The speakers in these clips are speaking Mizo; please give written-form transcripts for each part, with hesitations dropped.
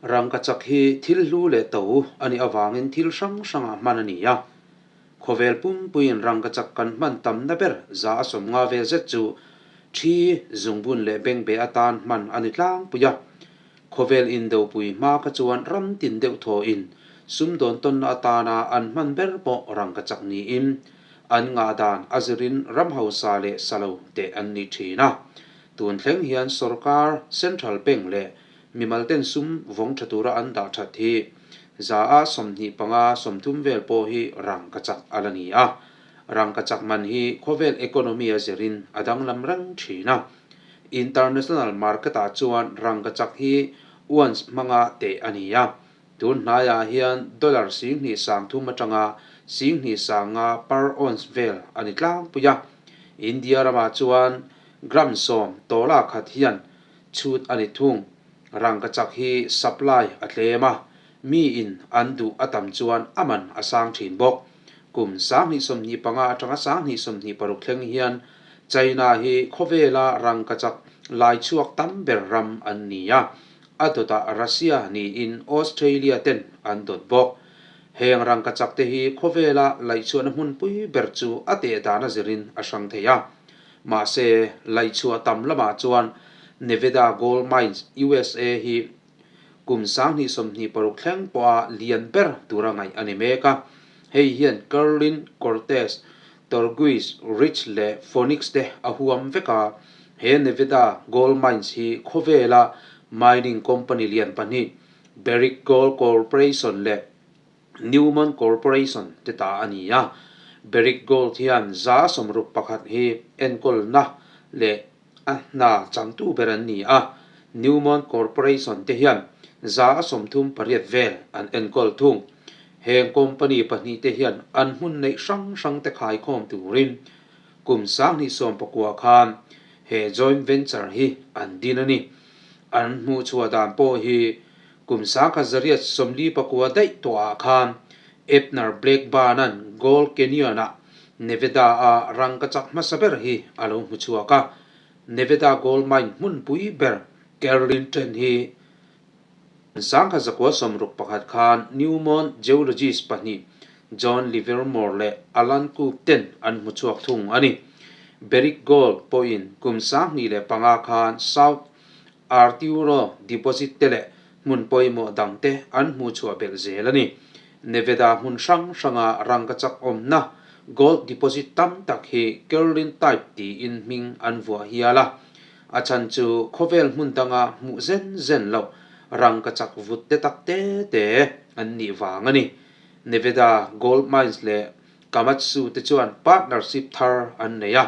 Rangkachak hi thil hlu leh to a nih avangin thil hrang hrangah hman a ni a. Khawvel pumpuiin rangkachak kan hman tamna ber 150 vel zet chu thi, zungbun leh bengbeh atan hman a ni tlangpui a. Khawvel indopui hma kha chuan ram tin deuh thawhin sumdawn tawnna atana an hman ber pawh rangkachak niin an ngahdan a zirin ram hausa leh sa lo teh an ni thin a. Tun thleng hian sorkar, Central Bank leh mimal ten sum vawng tha tura an dah that hi 25% 30% vel pawh hi rangkachak a la ni a. Rangkachak man hi khawvel economy a zirin a danglam reng thin a. International market ah chuan rangkachak hi ounce hmanga teh a ni a. Tun hnaiah hian dollar 2030 atanga 2050 per ounce vel a ni tlangpui a. India ramah chuan gram 10 tawla khat hian chhut a ni thung. Rangkachak hi supply a tlem a, miin an duh a tam chuan a man a sang thin bawk. Kum 2025 atanga 2026 thleng hian China hi khawvela rangkachak lai chhuak tam ber ram an ni a, a dawtah Russia niin Australia ten an dawt bawk. Heng rangkachak te hi khawvela laihchhuahna hmunpui ber chu a teh dan a zirin a hrang thei a. Mahse, laihchhuah tam lamah chuan Nevada Gold Mines, USA hi Kum 2026 thleng pawha lian ber tura ngaih a ni mek a. Hei hian Carlin, Cortez, Torguis, Ridge leh Phoenix te a huam vek a. He Nevada Gold Mines hi khawvela mining company lian pahnih Barrick Gold Corporation leh Newmont Corporation te ta a ni a. Barrick Gold hian 61% hi enkawlna leh A hna changtu ber an ni a, Newmont Corporation te hian 38% vel an enkawl thung. Heng company pahnih te hian an hmun neih hrang hrang te khaikhawm turin kum 2019 khan he joint venture hi an din a ni. An hmuhchhuah dan pawh hi kum 1949 daih tawhah khan Ebner Blackburn-a'n Gold Canyon-ah Nevada-a rangkachak hmasa ber hi a lo hmu chhuak a, Nevada Gold Mine hmunpui ber Carlin Trent hi 1961 khan Newmont geologist pahnih John Livermore leh Alan Cook ten an hmu chhuak thung a ni. Barrick Gold pawhin kum 2005 khan South Arturo deposit te leh hmun pawimawh dang te an hmuh chhuah belh zel a ni. Nevada hmun hrang hranga rangkachak awmna gold deposit tam tak hi Carlin type tiin hming an vuah hial a. A chhan chu khawvel hmun danga hmuh zen zen loh rangkachak vut te tak te te an nih vang a ni. Nevada Gold Mines leh Kamatsu te chuan partnership thar an nei a,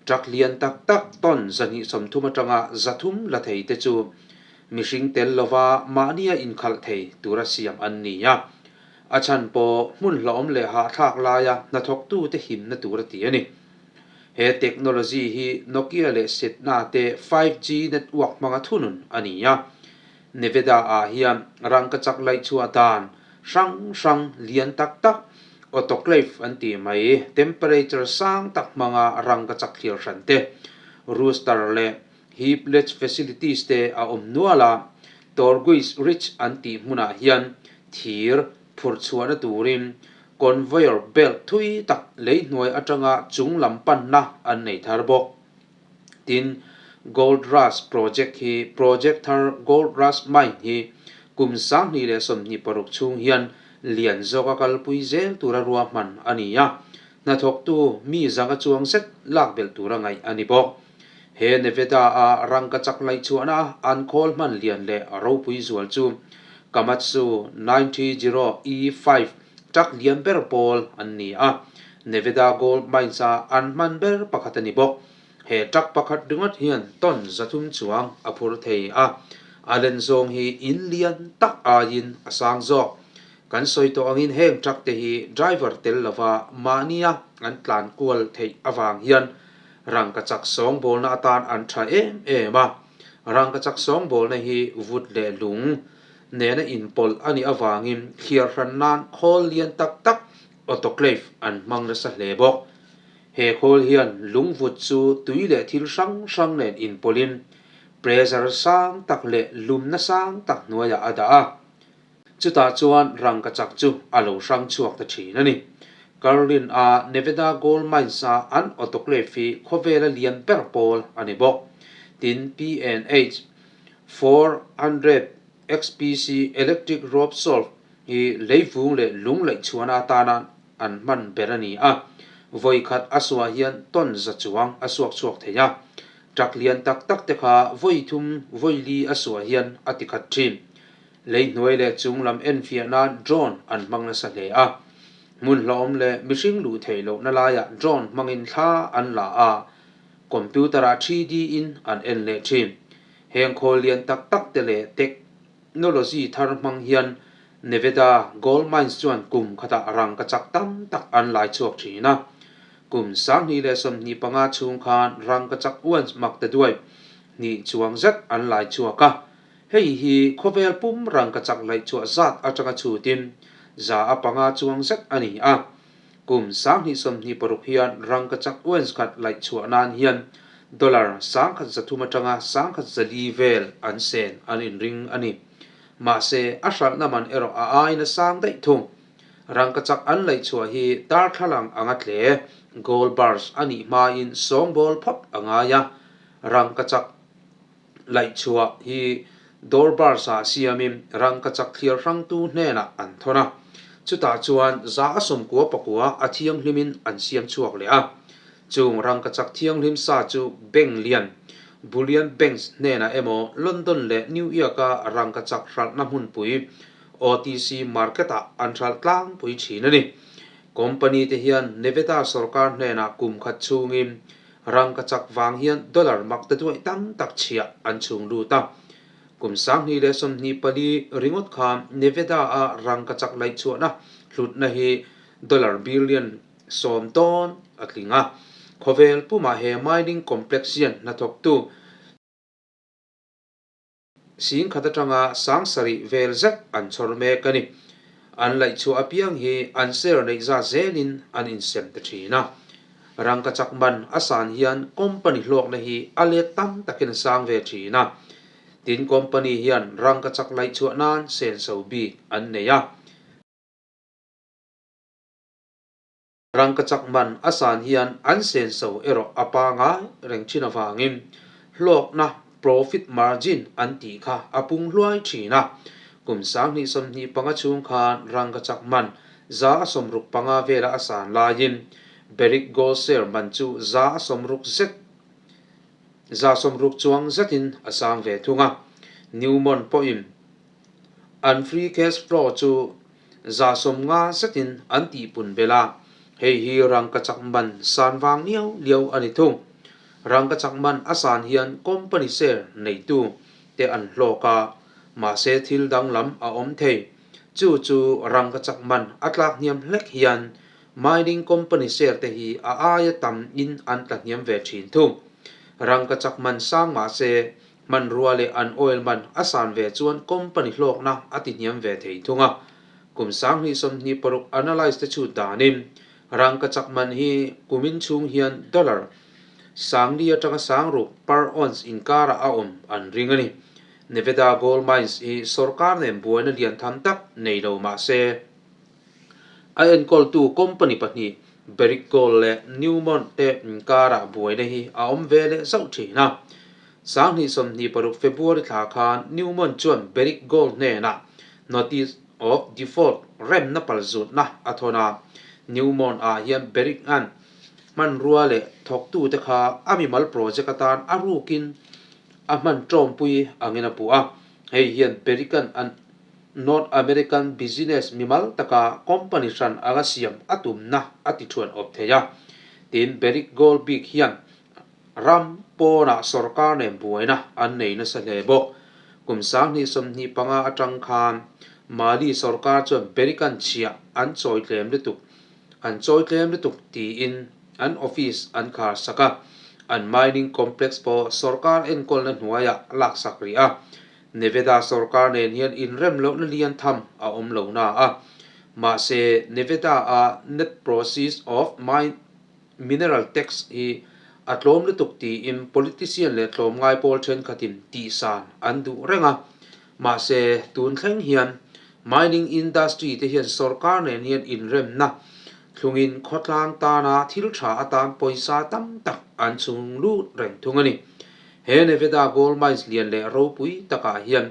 truck lian tak tak ton 230 atanga 300 la thei te chu mihring tel lova mahnia inkhalh thei tura siam an ni a. A chhan pawh hmun hlauhawm leh hahthlak laia hnathawktute himna tur a ti a ni. He technology hi Nokia leh Sedna te 5G network hmanga thunun a ni a. Nevada-ah hian rangkachak laihchhuah dan hrang hrang lian tak tak, autoclave an tih mai, temperature sang tak hmanga rangkachak thlir hran te, rooster leh heap leach facilities te a awm nual a, Torguis Ridge an tih hmunah hian thir phurh chhuahna turin conveyor belt thui tak lei hnuai atanga chung lam panna an nei thar bawk. Tin, Gold Rush Project hi Project thar Gold Rush Mine hi kum 2026 chhung hian lian zawka kalpui zel tura ruahman a ni a, hnathawktu mi zanga chuang zet lak belh tura ngaih a ni bawk. He Nevada-a rangkachak laihchhuahna an khawl hman lian leh ropui zual chu Komatsu 930 E5 truck lian ber pawl an ni a, Nevada Gold Mines-a an hman ber pakhat a ni bawk. He truck pakhat ringawt hian ton 300 chuang a phur thei a, a len zawng hi in lian tak aiin a sang zawk. Kan sawi tawh angin heng truck te hi driver tel lova mahnia an tlan kual theih avang hian Rangkachak sawngbawlna atan an tha em em a, rangkachak sawngbawlna hi vut leh lung nena inpawlh a nih avangin thliar hran nan khawl lian tak tak autoclave an hmang nasa hle bawk. He khawl hian lung vut chu tui leh thil hrang hrang nen inpawlhin pressure sang tak leh lumna sang tak hnuaiah a dah a. Chutah chuan rangkachak chu a lo hrang chhuak ta thin a ni. Carlin-a Nevada Gold Mines-a an autoclave hi khawvela lian ber pawl a ni bawk. Tin, PNH 400 XPC electric rope solve hi leivung leh lung laihchhuahna atana an hman ber a ni a. Vawi khat a suah hian ton za chuang a suak chhuak thei a. Truck lian tak tak te kha vawi thum vawi li a suah hian a ti khat thin. Lei hnuai leh chung lam enfiah nan drone an hmang nasa hle a. Hmun hlauhawm leh mihring luh theih lohna laiah drone hmangin thla an la a, computer-ah 3D in an en leh thin. Heng khawl lian tak tak te leh technology thar hmang hian Nevada Gold Mines chuan kum khatah rangkachak tam tak an lai chhuak thin a. Kum 2025 chhung khan rangkachak ounce maktaduai hnih chuang zet an lai chhuak a. Hei hi khawvel pum rangkachak laihchhuah zat atanga chhutin 5% chuang zet a ni a. Kum 2026 hian rangkachak ounce khat laihchhuah nan hian dollar 1300 atanga 1400 vel an sen an inring a ni. Mahse, a hralhna man erawh a aiin a sang daih thung. Rangkachak an laihchhuah hi darthlalang anga tle, gold bars, a nih hmain sawngbawl phawt a ngai a. Rangkachak Laihchhuah hi Dorbar sa siamin rangkachak thliar hrangtu hnenah an thawn a, chutah chuan 199 a thianghlimin an siam chhuak leh a. Chung rangkachak thianghlim sa chu bank lian, bullion banks, hnenah emaw London leh New York-a rangkachak hralhna hmunpui, OTC market-ah an hralh tlangpui thin a ni. Company te hian Nevada sorkar hnenah kum khat chhungin Rangkachak vang hian dollar mak ta duaih tam tak chhiah an chhung lut a. Kum 2024 ringawt khan Nevada-a rangkachak laihchhuahna hlutna hi dollar billion 10 dawn a tling a. Khawvel pumah he mining complex hian hnathawktu 10,000 atanga 7,000 vel zet an chhawr mek a ni. An laihchhuah apiang hi an share neih zat zelin an insem ta thin a. Rangkachak man a san hian company hlawkna hi a let tam takin a sang ve thin a. Tin company hian rangkachak laihchhuah nan senso bik an nei a. Rangkachak man a san hian an senso erawh a pangai reng thin avangin hlawkna, profit margin, an tih kha a pung hluai thin a. Kum 2025 chhung khan rangkachak man 65 vela a san laiin Barrick Gold share man chu 60 zet, 60 chuang zetin a sang ve thung a. Newmont pawhin An free cash flow chu 50% zetin an tihpun belh a, hei hi rangkachak man san vang liau liau a ni thung. Rangkachak man a san hian company share neitu te an hlawk a, mahse thil danglam a awm thei. Chu chu rangkachak man a tlak hniam hlek hian mining company share te hi a aia tam in an tla hniam ve thin thung. Rangkachak man sang mahse Hmanrua leh an oil man a san ve chuan company hlawkna a ti hniam ve thei thung a. Kum 2026 analyst te chhut danin rangkachak man hi kumin chhung hian dollar 4000 atanga 6000 per ounce inkarah a awm an ring a ni. Nevada Gold Mines hi sorkar nen buaina lian tham tak nei lo mah se, A enkawltu company pahnih Barrick Gold leh Newmont te inkarah buaina hi a awm ve leh zauh thin a. 2026 February thla khan Newmont chuan Barrick Gold hnenah Notice of Default remna palzutna a thawn a. Newmont ah hian Barrick an hmanrua leh thawktute kha a mimal project atan a rukin a hman tawmpui angin a puh a. Hei hian Barrick an an North American business mimal taka company hran anga siam a tumna a ti thuan awp thei a. Tin, Barrick Gold bik hian ram pawnah sorkar nen buaina an nei nasa hle bawk. Kum 2025 atang khan Mali sorkar chuan Barrick-an chhiah an chawi tlem lutuk an chawi tlem lutuk tiin an office an khar sak a, an mining complex pawh sorkar enkawlna hnuaiah laksak rih a. Nevada sorkar nen hian inrem lohna lian tham a awm lo na a, mahse Nevada-a net proceeds of mine mineral tax hi a tlawm lutuk tiin politician leh tlawmngai pawl thenkhatin tihsan an duh reng a, mahse tun thleng hian Mining industry te hian sorkar nen hian inremna thlungin khawtlang tana thil tha atan pawisa tam tak an chhung lut reng thung a ni. He Nevada Gold Mines lian leh ropui takah hian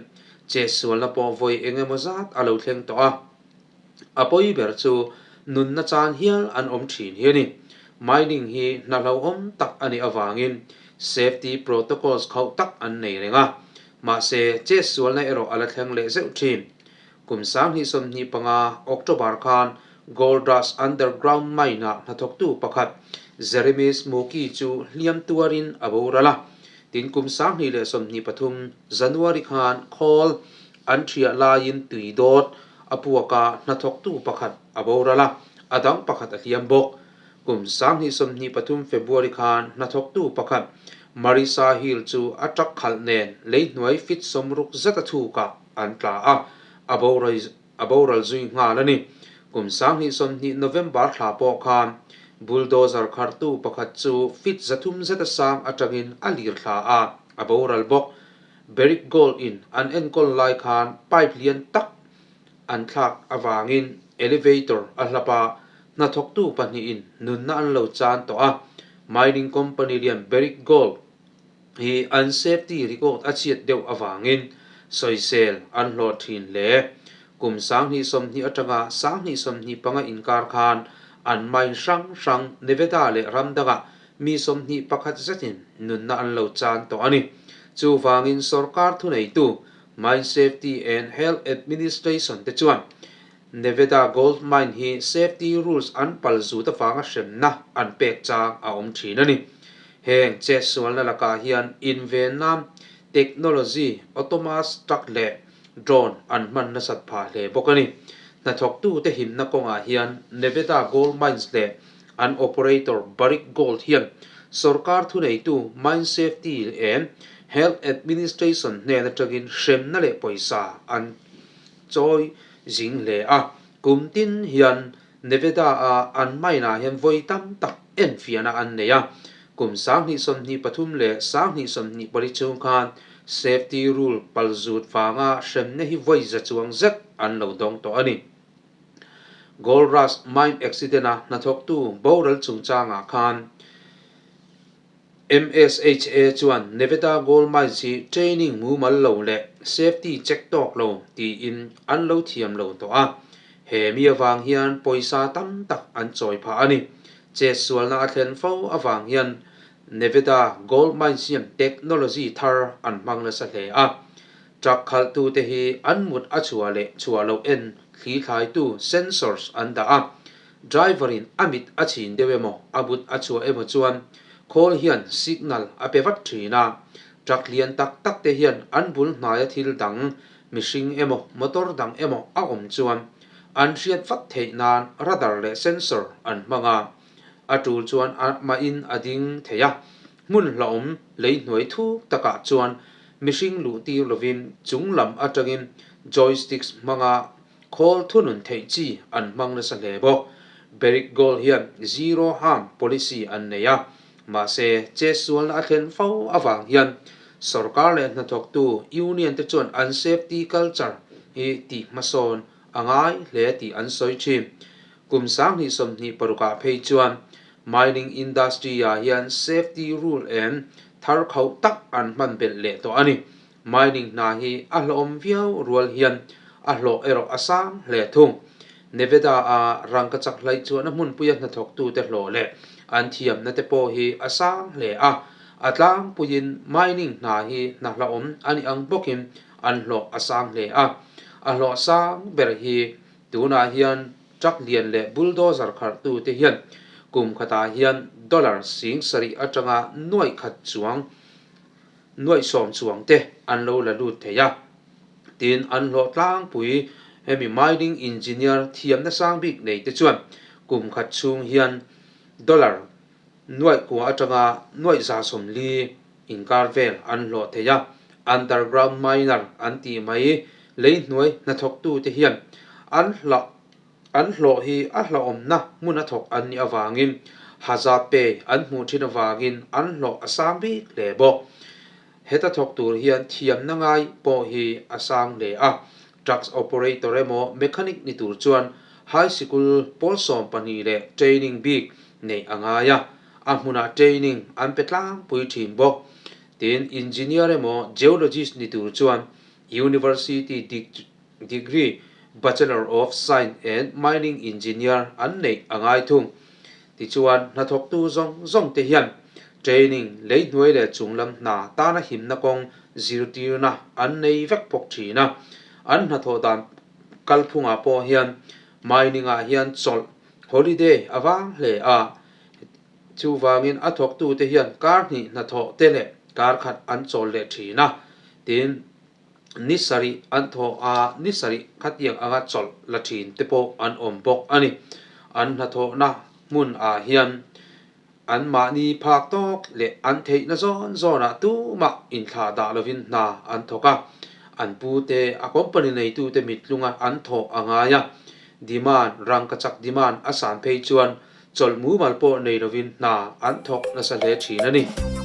chetsualna pawh vawi eng emaw zat a lo thleng tawh a. A pawi ber chu nunna chan hial an awm thin hi a ni. Mining hi hna hlauhawm tak a nih avangin safety protocols khauh tak an nei reng a. Mahse, chetsualna erawh a la thleng leh zeuh thin. Kum 2025 October khan Gold Rush Underground Mine-ah hnathawktu pakhat Jeremy Smoky chu hliam tuarin a boral a. Tin, kum 2023 January khan khawl an ṭhiah laiin tui dawt a puak a, hnathawktu pakhat a boral a, a dang pakhat a hliam bawk. Kum 2023 February khan hnathawktu pakhat Marissa Hill chu a truck khalh nen lei hnuai fit sawmruk zet a thukah an tla a, a a boral zui nghal a ni. Kum 2020 November thla pawh khan bulldozer khartu pakhat chu fit 300 zet a sang atangin a lir thla a, a boral bawk. Barrick Gold in an enkawl lai khan pipe lian tak an thlak avangin elevator a hlap a, hnathawktu pahnihin nunna an lo chan tawh a. Mining company lian Barrick Gold hi an safety record a chhiat deuh avangin sawisel an hlawh thin hle. Kum 2020 atanga 2025 inkar khan an mine hrang hrang Nevada leh ram dangah mi 21 zetin nunna an lo chan tawh a ni. Chuvangin sorkar thuneitu Mine Safety and Health Administration te chuan Nevada Gold Mine hi safety rules an pal zut avanga hremna an pek chang a awm thin a ni. Heng chetsualna lakah hian invenna technology, autonomous truck leh drone an hman nasat phah hle bawk a ni. Hnathawktute himna kawngah hian Nevada Gold Mines leh an operator Barrick Gold hian sorkar thuneitu Mine Safety and Health Administration hnen atangin hremna leh pawisa an chawi zing hle a. Kum tin hian Nevada-a an mine-ah hian vawi tam tak enfiahna an nei a. Kum 2023 leh 2024 chhung khan safety rule palzut vanga hremna hi vawi za chuang zet an lo dawng tawh a ni. Gold Rush mine accident-a hnathawktu boral chungchangah khan MSHA chuan Nevada Gold Mines hi training mumal lo leh safety check tawk lo tiin an lo thiam lo tawh a, he mi avang hian pawisa tam tak an chawi phah a ni. Chetsualna a thlen fo avang hian Nevada Gold Mines hian technology thar an hmang nasa hle a, Truck khalhtute hi an mut a chhuah leh chhuah loh en thli thlaitu sensors an dah a, driver in a mit a chhin deuh emaw a but a chhuah emaw chuan khawl hian signal a pe vat thin a. Truck lian tak tak te hian an bul hnaia thil dang, mihring emaw motor dang emaw a awm chuan an hriat vat theih nan radar leh sensor an hmang a, a tul chuan a mahin a ding thei a. Hmun hlauhawm lei hnuai thuk takah chuan mihring luh tir lovin chung lam atangin joysticks hmanga khawl thunun theih chi an hmang nasa hle bawk. Barrick Gold hian zero harm policy an nei a, mahse chetsualna a thlen fo avang hian sorkar leh hnathawktu union te chuan an safety culture hi tih hmasawn a ngai hle tih an sawi thin. Kum 2026 ah phei chuan mining industry ah hian safety rule em thar khauh tak an hman belh leh tawh a ni. Mining hna hi a hlawhawm viau rual hian a hlawh erawh a sang hle thung. Nevada a rangkachak hlaih chuan a hmunpuia hnathawktute hlawh leh an thiamna te pawh hi a sang hle a. A tlangpuiin mining hna hi hna hlawhawm a nih ang bawkin an hlawh a sang hle a. A hlawh sang ber hi Tunah hian truck lian leh bulldozer kharhtute hian kum khatah hian dollar 7000 atanga nuaih khat chuang, nuaih sawm chuang te an lo la lut thei a. Tin, an hlawh tlangpui hemi mining engineer thiamna sang bik nei te chuan kum khat chhung hian dollar nuaih kua atanga nuaih 140 inkar vel an hlawh thei a, underground miner an tih mai lei hnuai hnathawktute hian an hlah an hlawh hi a hlauhawmna hmun a thawk an nih avangin hazard pay an hmuh thin avangin an hlawh a sang bik hle bawk. Heta thawk tur hian thiamna ngai pawh hi a sang hle a. Trucks operator emaw mechanic ni tur chuan high sikul pawl 12 leh training bik neih a ngai a, a hmunah training an pe tlangpui thin bawk. Tin, engineer emaw geologist ni tur chuan university degree Bachelor of Science and Mining Engineer an neih a ngai thung. Tichuan, hnathawktu zawng zawng te hian training lei hnuai leh chunglam hna tana himna kawng zirtirna an nei vek bawk thin a. An hnathawh dan kalphungah pawh hian mining ah hian chawlh, holiday, a vang hle a. Chuvangin a thawktute hian kar hnih hnathawh te leh kar khat an chawl leh thin a. Tin, ni sarih an thawh a, ni sarih khatiang anga chawlh la thin te pawh an awm bawk a ni. An hnathawhna hmun ah hian an mahni phak tawk leh an theihna zawn zawnah tumah inthlah dah lovin hna an thawk a, an pute a company neitute mittlunga an thawh a ngai a, demand, rangkachak demand a san phei chuan chawlh mumal pawh nei lovin hna an thawk nasa hle thin a ni.